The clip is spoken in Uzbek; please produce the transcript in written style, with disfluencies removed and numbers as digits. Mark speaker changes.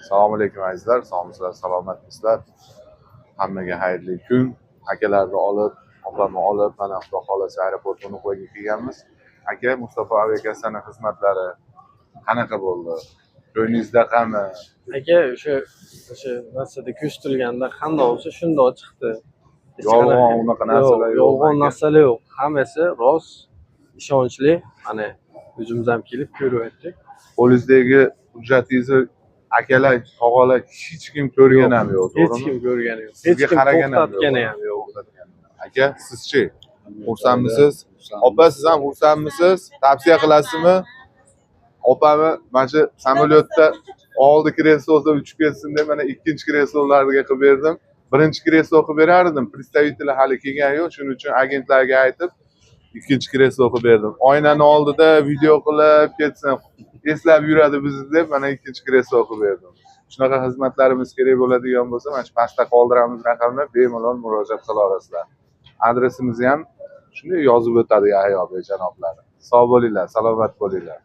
Speaker 1: Assalomu alaykum azizlar, sog'misizlar, salomatmisizlar? Hammaga xayrli kun. Akalarni olib, opamni olib, mana Xudo xohlasa aeroport qo'noqlarga kelganmiz. Aka, Mustafa aviakassani xizmatlari qanaqa bo'ldi? Joyingizdaqami?
Speaker 2: Aka, o'sha narsada ko'rsatilganda qandoq bo'lsa shundoq chiqdi. Hech
Speaker 1: Yolg'on
Speaker 2: qanaqa-
Speaker 1: unaqa narsalar
Speaker 2: yo'q,
Speaker 1: yo'q,
Speaker 2: yolg'on
Speaker 1: aka.
Speaker 2: Narsalar yo'q. Hammasi rost, ishonchli. Mana o'zimiz ham kelib ko'rib aytdik.
Speaker 1: Qo'lingizdagi hujjatingizni akalar, tog'alar hech kim ko'rgan ham yo'q,
Speaker 2: Hech
Speaker 1: to'g'rimi?
Speaker 2: kim ko'rgani yo'q.
Speaker 1: Sizga
Speaker 2: Hech kim
Speaker 1: qaragan ham yo'q.
Speaker 2: to'xtatgani ham yo'q.
Speaker 1: Aka, sizchi? Xursandmisiz? Opa, siz ham xursandmisiz? Tavsiya qilasizmi? Opamni mana shu samolyotda oldi kresloda uchib ketsin deb mana ikkinchi kreslolarga qilib berdim. Birinchi kreslo qilib berardim. Представитель hali kelgani yo'q. Shuning uchun agentlarga aytib ikkinchi kreslo qilib berdim. Oynani oldida video qilib ketsin, eslab yuradi bizni deb mana ikkinchi kreslo qilib berdim. Shunaqa xizmatlarimiz kerak bo'ladigan bo'lsa, mana shu pastda qoldiramiz raqamni, bemalol murojaat qila olasizlar. Adresimizni ham shunday yozib o'tadi Yahyo bey janoblari. Sog' bo'linglar, salomat bo'linglar.